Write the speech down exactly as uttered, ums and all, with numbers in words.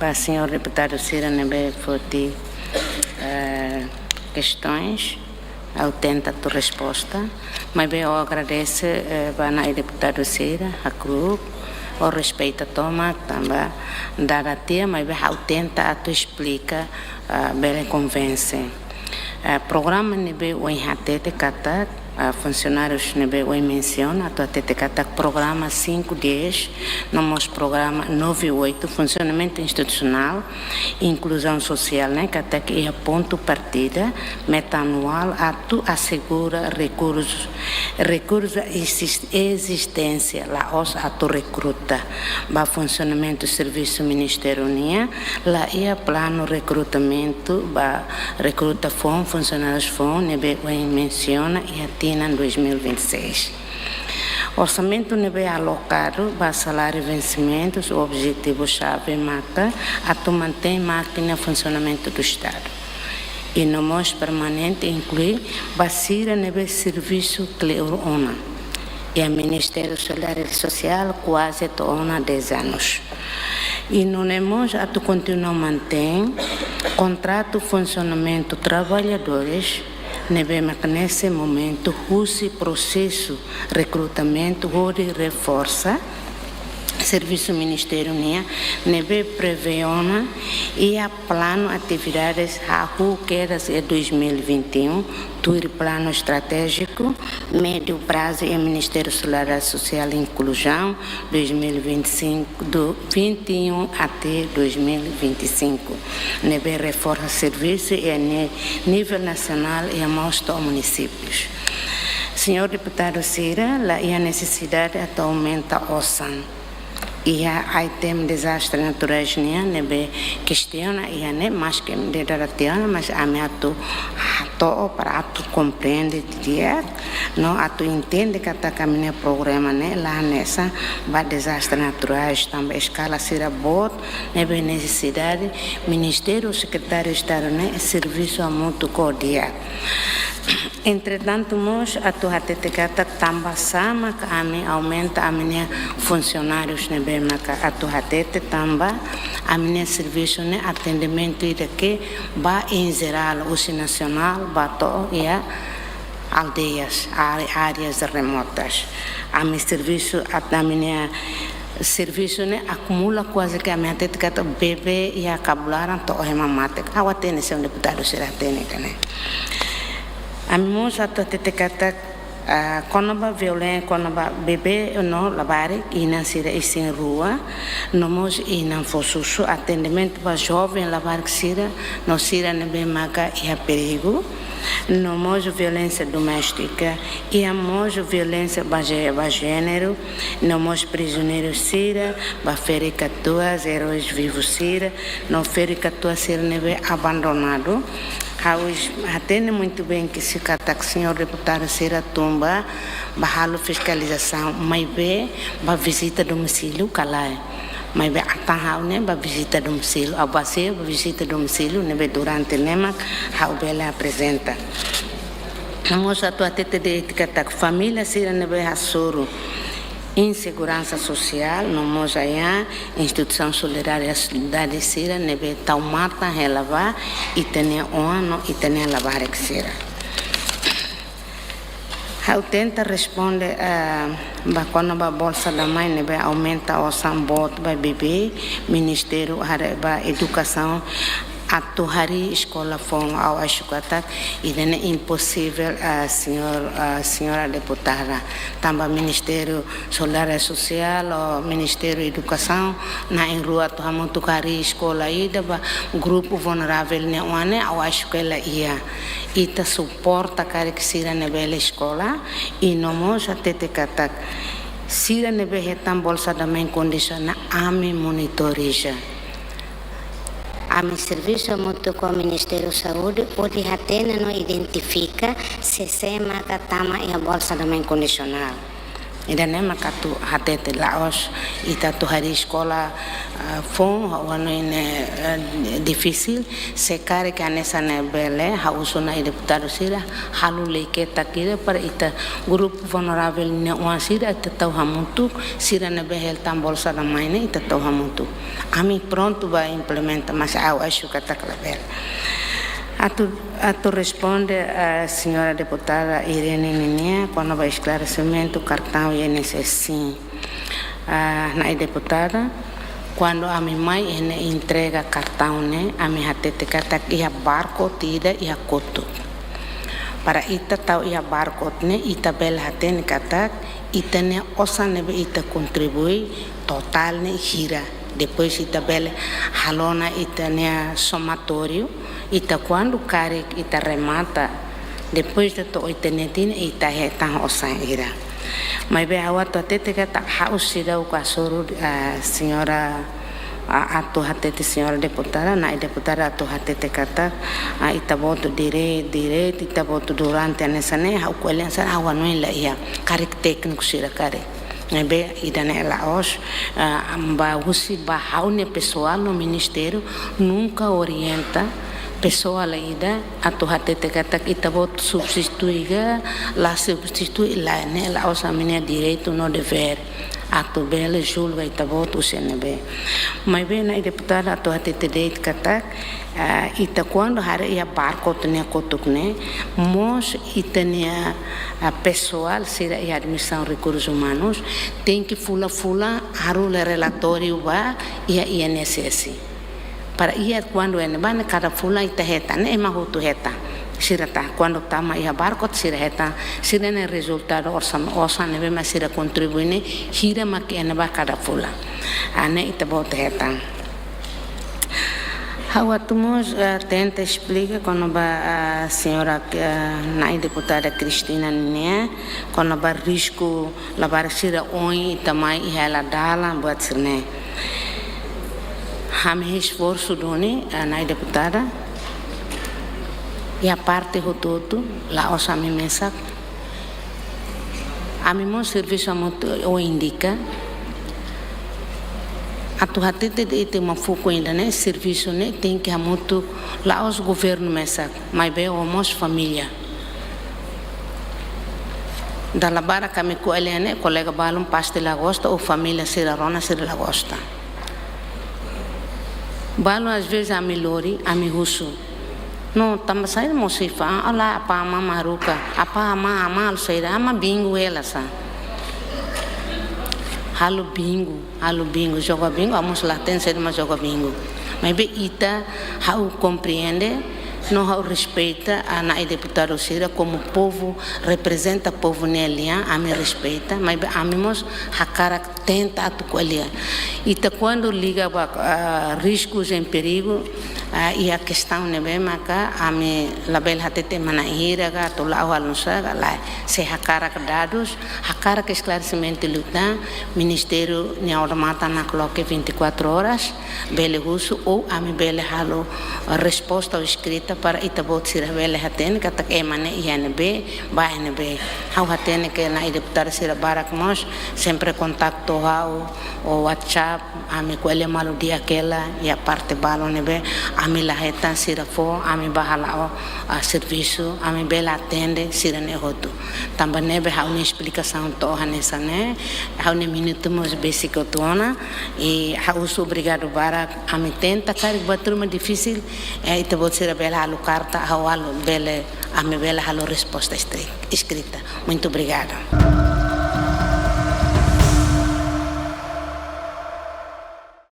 Ba señór deputadu sira ne'ebé foti, eh, kestaun, ha'u tenta atu resposta. Maibé ha'u agradese, eh, ba na'i deputadu sira, hakru'uk, ha'u respeita tomak, tanba dada tiha, maibé ha'u tenta atu esplika, ah, bele konvense. Ah, programa ne'ebé ohin hatete katak, ah, funsionárius ne'ebé ohin mensiona, atu hatete katak programa cinco dez, no mós programa nove oito, funsionamentu institusionál, inkluzaun sosiál, ne'e katak iha pontu partida, meta anuál, atu asegura rekursu, rekursu exis-, ezisténsia, la'ós atu rekruta. Ba funsionamentu servisu ministériu nian, la iha planu rekrutamentu, ba rekruta foun, funsionárius foun, ne'ebé ohin mensiona iha tinan dois mil e vinte e seis. Orsamentu ne'ebé alokadu ba saláriu vensimentus, objetivu xave maka atu mantein mákina funsionamentu do Estadu. I no mós permanente inklui ba sira ne'ebé servisu kleur ona iha Ministériu Solidariedade Sosiál kuaze to'o ona dez anos. I nune'e mós atu kontinua mantein kontratu funsionamentu traballadores ne'ebé maka nesse momento husi prosesu rekrutamentu hodi reforsa servisu ministériu nian ne'ebé prevee ona iha planu atividades hahú kedas iha dois mil e vinte e um, tuir planu estratéjiku médiu prazu iha Ministériu Solidariedade Sosiál e Inkluzaun, dois mil e vinte e cinco, do vinte e um até dois mil e vinte e cinco, ne'ebé reforsa servisu iha ni-, nivel nasionál iha mós to'o munisípius. Señór deputadu sira, la iha nesesidade atu aumenta osan iha item dezastre naturais nian ne'ebé kestiona iha ne'e, maske dada tiha ona, mas ami atu hato'o para atu komprende didi'ak, no atu entende katak ami-nia programa ne'e la hanesan ba dezastre naturais, tanba eskala sira boot, ne'ebé nesesidade Ministériu, Sekretáriu Estadu ne'e servisu hamutuk ho di'ak. Entretantu mós atu hatete katak tanbasá maka ami aumenta ami-nia funsionárius ne'ebé maka atu hatete tanba ami-nia servisu ne'e atendimentu ida ke ba em geral, husi nasionál ba to'o iha aldeias, áre-, áreas remotas. Ami servisu at-, ami-nia servisu ne'e akumula kuaze ke ami hatete katak bebé iha kabun-laran to'o ema mate. Ha'u hatene, señór deputadu sira hatene ka lae. Ami mós atu hatete katak, ah, kona-ba violen-, kona-ba bebé no labarik, inan sira isin-rua, no mós inan fó susu, atendimentu ba joven labarik sira, no sira ne'ebé maka iha perigu, no mós violénsia doméstika, iha mós violénsia baze-, ba jéneru, no mós prizioneiru sira, ba ferik-katuas, eróis vivus sira, no ferik-katuas sira ne'ebé abandonadu. Ha'u es-, hatene muito bem ke se katak señór deputadu sira tun ba, ba halo fiskalizasaun, maibé ba vizita domicíliu ka lae. Maibé atan ha'u ne'e ba vizita domicíliu, ha'u ba se ba vizita domicíliu, ne'ebé durante ne'e mak ha'u bele aprezenta. No mós atu hatete de'it katak família sira ne'ebé hasoru inseguransa sosiál, no mós iha instituisaun solidariedade sira ne'ebé tau matan hela ba ita-nia oan no ita-nia labarik sira. Ha'u tenta responde, eh, ba kona-ba Bolsa da Mãe ne'ebé aumenta osan boot ba bebé, Ministériu haree ba Edukasaun atu harii eskola foun, ha'u acha katak ida-ne'e imposivel, eh, señór, eh, señora deputada. Tanba Ministériu Solidariedade Sosiál ou Ministériu Edukasaun na'in-rua atu hamutuk harii eskola ida ba grupu vulneravel nia oan ne'e, ha'u acha ke la iha. Ita suporta karik sira ne'e bele eskola, i no mós hatete katak sira ne'ebé hetan Bolsa da Mãe kondisionál ami monitoriza. Ami servisu hamutuk ho Ministériu Saúde, hodi hatene no identifika sé-sé maka tama iha Bolsa da Mãe kondisionál. Ida-ne'e mak atu hatete la'ós ita atu harii eskola, ah, foun, ha'u hanoin ne'e, eh, difisil, se karik hanesan ne'e bele, ha'u husu na'i deputadu sira, halo lei ketak ida para ita grupu vulneravel nia oan sira ita tau hamutuk, sira ne'ebé hetan bolsa da mãe ne'e ita tau hamutuk. Ami prontu ba implementa, mas ha'u acha katak labele. Atu, atu responde, eh, señora deputada Irene ninia, kona-ba esklaresimentu kartaun I N S S, sin. Ah, na'i deputada, kuandu ami mai iha ne'e entrega kartaun ne'e, ami hatete katak iha barcode ida iha kotuk. Para ita tau iha barcode ne'e, ita bele hatene katak ita-nia osan ne'ebé ita kontribui totál ne'e hira. Depois ita bele halo ona ita-nia somatóriu, ita kuandu karik ita remata, depois de to'o ita-nia tinan, ita hetan osan hira. Maibé ha'u atu hatete katak ha'u seidauk hasoru, ah, señora, ah, atu hatete señora deputada, na'i deputada atu hatete katak, ah, ita-boot direitu, direitu, ita-boot durante hanesan ne'e, ha'u ko'alia hanesan ne'e, ha'u hanoin la iha, karik tékniku sira karik. Ne'ebé ida-ne'e la'ós, ah, ba husi ba ha'u-nia pesoál no ministériu nunka orienta pesoál ida atu hatete katak ita-boot substitui ka, la substitui, lae, ne'e la'ós ami-nia direitu no devér atu bele julga ita-boot husi ne'ebé. Maibé na'i deputada atu hatete de'it katak, ah, ita kuandu haree iha barcode nia kotuk ne'e, mós ita-nia, ah, pesoál sira iha admisaun rekursus umanus tenke fulan-fulan halo relatóriu ba iha I N S S. Para iha kuandu iha ne'ebá ne'e kada fulan ita hetan, ne'e ema hotu hetan. Sira tama, kuandu tama iha barcode sira hetan, sira-nia rezultadu osan, osan ne'ebé mak sira kontribui ne'e, hira mak iha ne'ebá kada fulan. Ah, ne'e ita-boot hetan. Ha'u atu mós, eh, tenta esplika kona-ba, eh, señora, eh, na'i deputada Cristina ninia, kona-ba risku labarik sira ohin ita mai iha hela dalan buat sira-ne'e. Ami esforsu duni, eh, na'i deputada, iha parte hotu-hotu, la'ós ami mesak. Ami mós servisu hamutuk ho indika. Atu hatete de'it ita mak fuku ida-ne'e, servisu ne'e tenke hamutuk, la'ós governu mesak, maibé ho mós família. Dala barak ami ko'alia ne'e, kolega balun pasti la gosta, ou família sira rona sira la gosta. Balun às vezes ami lori, ami husu. No, tanba saida mós sei fa'an, ah, lae, apá amá mak haruka, apá amá, amá halo saida, amá bingu hela sá. Halo bingu, halo bingu, joga bingu, ha'u mós la hatene saida mak joga bingu. Maibé ita, ha'u komprende, no ha'u respeita, ah, na'i deputadu sira komu povu, reprezenta povu nia lian, ami respeita, maibé ami mós hakarak tenta atu ko'alia. Ita kuandu liga ba, ah, riskus em perigo, ah, iha kestaun ne'ebé maka ami labele hatete ema na'in hira ka, atu la'o halo nu'usá ka, lae. Se hakarak dadus, hakarak esklaresimentu liután, ministériu nia odamatan nakloke vinte e quatro horas, bele husu, ou ami bele halo resposta ou eskrita para ita-boot sira bele hatene katak ema ne'e iha ne'ebé, ba iha ne'ebé. Ha'u hatene katak na'i deputadu sira barak mós sempre kontaktu ha'u, ou WhatsApp, ami ko'alia malu di'ak hela, iha parte balun ne'ebé ami la hetan sira fó, ami bá hala'o, ah, servisu, ami bele atende sira-ne'e hotu. Tanba ne'ebé ha'u-nia esplikasaun to'o hanesan ne'e, ha'u-nia minutu mós besik hotu ona, i ha'u husu obrigadu barak, ami tenta karik buat ruma difisil, eh, ita-boot sira bele halo karta, ha'u halo bele, ami bele halo resposta estri-, eskrita. Muito obrigada.